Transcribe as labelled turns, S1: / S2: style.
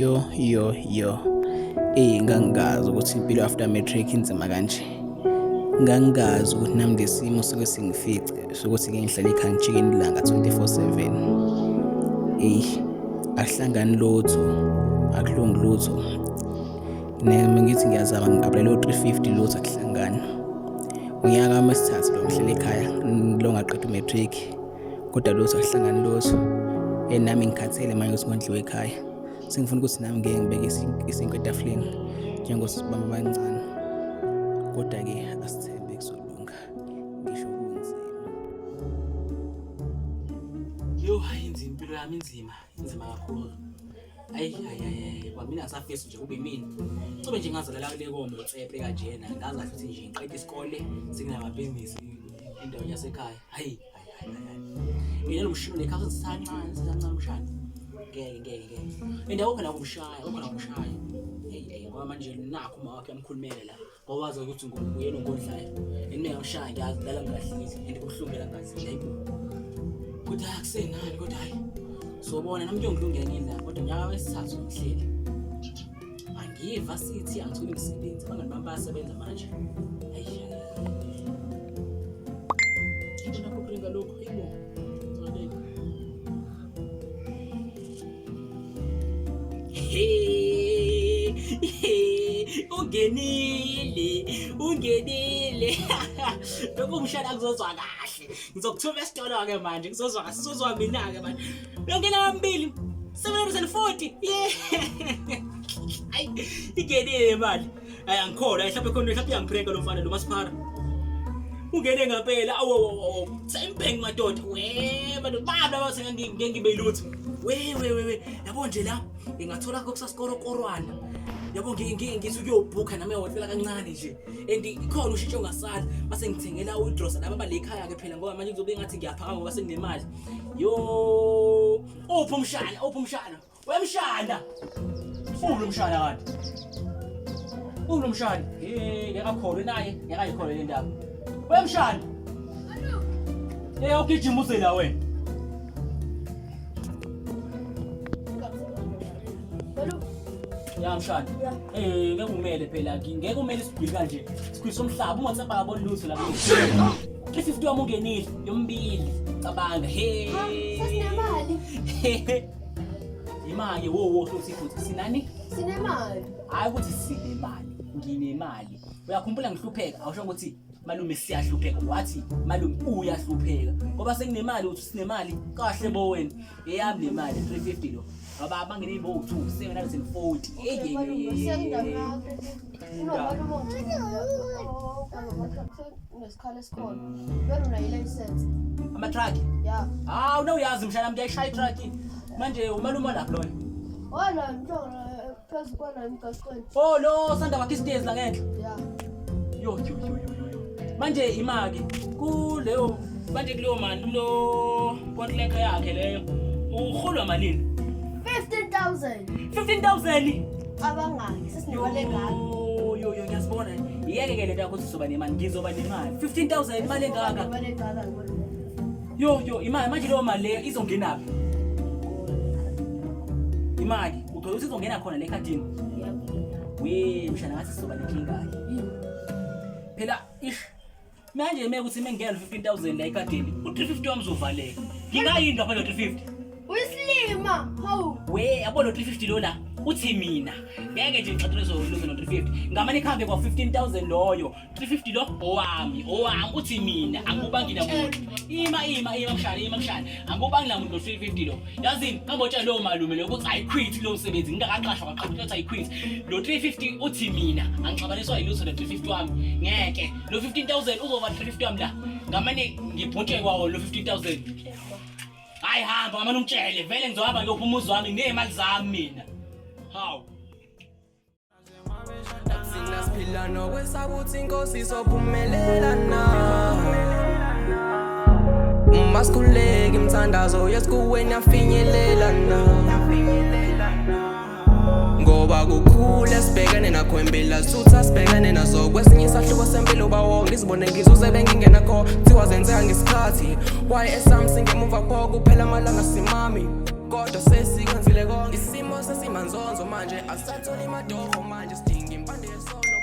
S1: Yo yo yo. Eyi ngangingazi ukuthi impilo after matric inzima kanje. Ngangingazi ukuthi nami lesimo suke singifice sokuthi ke ngihlale ekhaya ngijikeni ilanga 24/7. Eyi akuhlangani lutho, akulungi lutho. Nami ngithi ngiyazama ngi-aplayela o-350 lutho akuhlangani. Unyaka wami wesithathu lo ngihleli ekhaya lo ngaqeda u-matric kodwa lutho akuhlangani lutho. And nami ngikhathele manje ukuthi ngondliwe ekhaya. Sengifuna ukuthi nami ngeke ngibeke isinkwa etafuleni njengosisi bami abancane. Kodwa-ke asithembe kuzolunga ngisho kunzima.
S2: Yo, hayi inzima impilo yami inzima, inzima kakhulu. Hayi hayi hayi, kwamina ngisafisa nje kube imina. Cobe nje ngazalala kule koMotsepe kanjena, ngazi kahle ukuthi nje ngiqeda isikole sekunamabhizinisi endaweni yasekhaya. Hayi hayi hayi hayi. Mina lo mshini lekhaya sisancane, sisancane umshana. Ngeke ngeke ngeke. Indawo khona kumshaya, khona kumshaya. Hey hey ngoba manje nakho uma wakhe amkhulumele la. Ngoba wazi ukuthi nguyena ongodlayo. And mina ngishaya ngiyazi lala ngingadlile and kubuhlungu lala ngingadlile hayibo. Kodwa akusenani kodwa hayi. Sobona nami kuyongilungela ngidla kodwa nyaka wesithathu ngihleli. Angiva sithi angitholi umsebenzi abangani bami bayasebenza manje. Hayi. Ngibona kukuringa lokho hayibo. Ungenile, ungenile. Lokhu umshana kuzozwa kahle. Ngizokuthuma esitolo-ke manje, kuzozwa kahle, sizozwa mina-ke manje. Yongena kambili. 740. Yeah. Ayi, ingenile le mali. Ayi angikholwa, mhlawumbe khona mhlawumbe uyangipranka lo mfana lo masipara. Ungene ngempela. Awu awu awu. Same bank madoda. We madoda baba base ngeke ngibe lutho. We we we we. Yabo nje la ngingathola kokusasikorokorowana. Yabo ngithi ukuyobhukha nami ehhotela kancane nje. And ikhona ushintsho ongasali mase ngithengela udrosa laba bale ekhaya ke phela ngoba manje kuzobe ngathi ngiyaphakama ngoba senginemali. Yo, uphi umshana? Uphi umshana? Wemshana. Uphi umshana kanti? Uphi umshana? Eh, ngeke akholwe naye, ngeke ayikholwe le ndaba. Wemshana. Eh, ugijima uze la wena. Ya mshana. Eh, ngeke umele phela, ngeke umele isigwili kanje. Sigwili somhlaba uma uthemba akaboni lutho la. 350 wami ungenile, yombili. Cabanga. He.
S3: Sesinemali.
S2: Imali wo wo hlosi futhi sinani?
S3: Sinemali.
S2: Hayi ukuthi sinemali, nginemali. Uyakhumbula ngihlupheka, awusho ukuthi malume siyahlupheka wathi malume uyahlupheka ngoba senginemali uthi sinemali kahle bo wena eyami le mali 350 lo ngoba abangene bo 2 740
S3: Okay, malume, siyakindaba yakho. Unomalume unesikhala esikhona. Wena unayo i-license.
S2: Ama-truck?
S3: Ya.
S2: Hawu nawuyazi mshana wami ngiyayishaya i-truck. Manje umalume lapho loyo.
S3: Wala mntwana phezu kwala emgaqweni.
S2: Oh lo sanda wakhe isitezi la ngenhla.
S3: Ya.
S2: Yo yo yo yo yo. Manje imaki kuleyo manje kuleyo mali kulo kontileka yakhe leyo uholwa malini?
S3: 15,000.
S2: 15,000.
S3: Abangaki sesinemali engaka.
S2: Yo yo yo ngiyasibona. Iyeke ke lento yakho ukuthi uzoba nemali ngizoba nemali. 15,000 imali engaka.
S3: Imali engaka malume.
S2: Yo yo imali manje leyo mali leyo izongenaphi? Imali uthola ukuthi izongena khona le ekhadini. We mshana ngathi sizoba nenkinga ke. Phela ish manje meke ukuthi mengena 15000 la ekhadini u350 wami uzovaleka. Ngingayini ngapha lo 350?
S3: Uyisilima. Hawu.
S2: We yabo lo 350 lo la uthi mina ngeke nje ngixathule zoluze no 350 ngamane kuhambe kwa 15000 loyo 350 lo owami owami uthi mina angikubangi namuntu ima ima ima mshana ima mshana angikubangi namuntu lo 350 lo yazini ngambotshela lowo malume lo ukuthi I quit lo msebenzi ngingakaqashwa kwaqhamuka ukuthi I quit lo 350 uthi mina angixabaniswa yilutho lo 350 wami ngeke lo 15000 uzoba 350 wami la ngamane ngibhuntshe kwawo lo 15000 hayi hamba ngamane umtshele vele ngizohamba ngiyopha umuzi wami nginemali zami mina hawu
S4: Thina siphila nokwesaba ukuthi inkosi izophumelela na Uma sikhuleka imithandazo yethu kuwena yafinyelela na Ngoba kukhulu esibhekene nakho impela sutha sibhekene nazo kwesinye isahluko sempilo bawo ngizibone ngizuze bengingenakho kuthiwa zenzeka ngesikhathi why esami singemuva pho kuphela amalanga simami kodwa sesikwenzile konke isimo sesimanzi. Amanzonzo manje, asatholi matoho manje, sidinga impande yesono.